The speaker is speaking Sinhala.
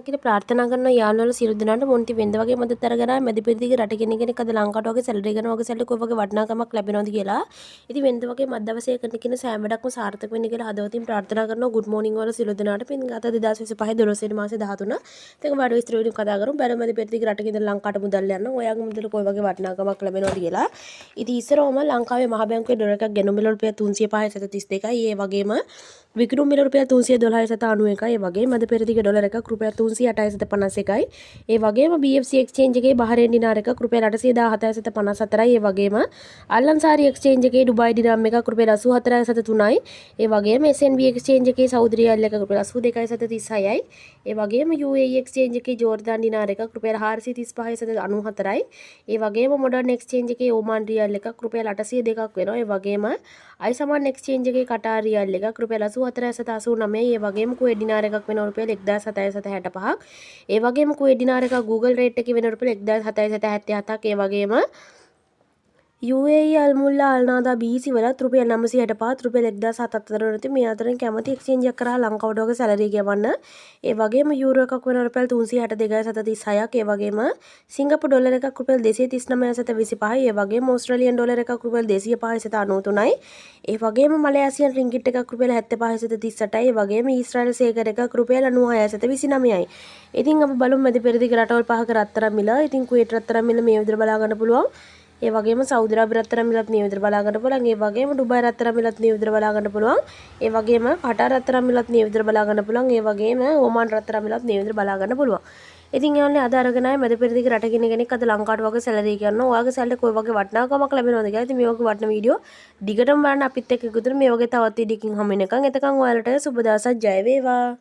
කියලා ප්‍රාර්ථනා කරන යාළුවෝ සියලු දෙනාට මොන්ති වෙන්ද වගේ මදත් අරගෙන මැද පෙරදිග රට කෙනෙක් කෙනෙක් අද ලංකාවට වගේ සැලරි ගන්න වගේ සැලරි කොයි වගේ වටිනාකමක් ලැබෙනවද කියලා. ඉතින් වෙන්ද වගේ මත් දවසේ කරන කියන සෑම වැඩක්ම සාර්ථක වෙන්න කියලා හදවතින් ප්‍රාර්ථනා කරනවා. ගුඩ් මෝර්නිං ඔයාලා සියලු දෙනාට. පින් ගත 2025 12 වෙනි මාසේ 13. ඉතින් වැඩ විස්තර වලින් කතා කරමු. බලමු මැද පෙරදිග රටක ඉඳලා ලංකාවට මුදල් යන්න ඔයාගේ මුදල කොයි වගේ වටිනාකමක් ලැබෙනවද කියලා. ඉතින් ඉස්සරවම ලංකාවේ මහ බැංකුවේ ඩොලර් එකක් ගැනුම් මිල රුපියල් 305.32යි. ඒ වගේම විකිණුම් මිල රුපියල් 312.91යි. ඒ වගේම මැද පෙරදිග ඩොලර් එකක් රුපියල් 308.51යි. ඒ වගේම BFC exchange එකේ බහරේන් ඩිනාර් එකක් රුපියල් 817.54යි. ඒ වගේම අල් අන්සාරි එක්ස්චේන්ජ් එකේ ඩුබායි ඩිරාම් එකක් රුපියල් 84.3යි. ඒ වගේම SNB exchange එකේ සෞදි රියල් එකක් රුපියල් 82.36යි. ඒ වගේම UAE exchange එකේ ජෝර්දාන් ඩිනාර් එකක් රුපියල් 435.94යි. ඒ වගේම මොඩර්න් එක්ස්චේන්ජ් එකේ ඕමාන් රියල් එකක් රුපියල් 802ක් වෙනවා. ඒ වගේම අයිසමන් එක්ස්චේන්ජ් එකේ කටාර් රියල් එකක් රුපියල් 84.89යි. ඒ වගේම කුවේට් ඩිනාර් එකක් වෙනවා රුපියල් 1007.65ක්. ඒ වගේම කුවේට් ඩිනාර් එකක් Google rate එකේ වෙන රුපියල් 1007.77ක්. ඒ වගේම UAE අල්මුල්ලා අල්නාදා BC වලත් රුපියල් 965, රුපියල් 1007 අතර වෙන. මේ අතරින් කැමති එක්ස්චේන්ජ් එකක් කරා ලංකාවට වගේ සැලරි ගෙවන්න. ඒ වගේම යූරෝ එකක් වෙන රුපියල් 362.36ක්. ඒ වගේම සිංගප්පූරු ඩොලර් එකක් රුපියල් 239.25යි. ඒ වගේම ඕස්ට්‍රේලියන් ඩොලර් එකක් රුපියල් 205.93යි. ඒ වගේම මලේසියන් රින්ගිට් එකක් රුපියල් 75.38යි. ඒ වගේම ඊශ්‍රායල් සේකර් එකක් රුපියල් 96.29යි. ඉතින් අපි බලමු මැද පෙරදිග රටවල් පහක රත්තරන් මිල. ඉතින් කුවේට් රත්තරන් මිල මේ විදිහට බලා ගන්න පුළුවන්. ඒ වගේම සෞදි අරාබි රත්තරන් මිලත් මේ විදිහට බලා ගන්න පුළුවන්. ඒ වගේම ඩුබායි රත්තරන් මිලත් මේ විදිහට බලා ගන්න පුළුවන්. ඒ වගේම කටාර් රත්තරන් මිලත් මේ විදිහට බලා ගන්න පුළුවන්. ඒ වගේම ඕමාන් රත්තරන් මිලත් මේ විදිහට බලා ගන්න පුළුවන්. ඉතින් යාළුවනේ, අද අරගෙන ආයේ මැද පෙරදිග රට කෙනෙක් අද ලංකාවට වගේ සැලරි කරනවා. ඔයාගේ සැලරි කොයි වගේ වටිනාකමක් ලැබෙනවද කියලා. ඉතින් මේ වගේ වටින වීඩියෝ දිගටම බලන්න අපිත් එක්ක එකතු වෙන. මේ වගේ තවත් වීඩියෝ එකකින් හමු වෙනකන්, එතකන් ඔයාලට සුබ දවසක්, ජය වේවා.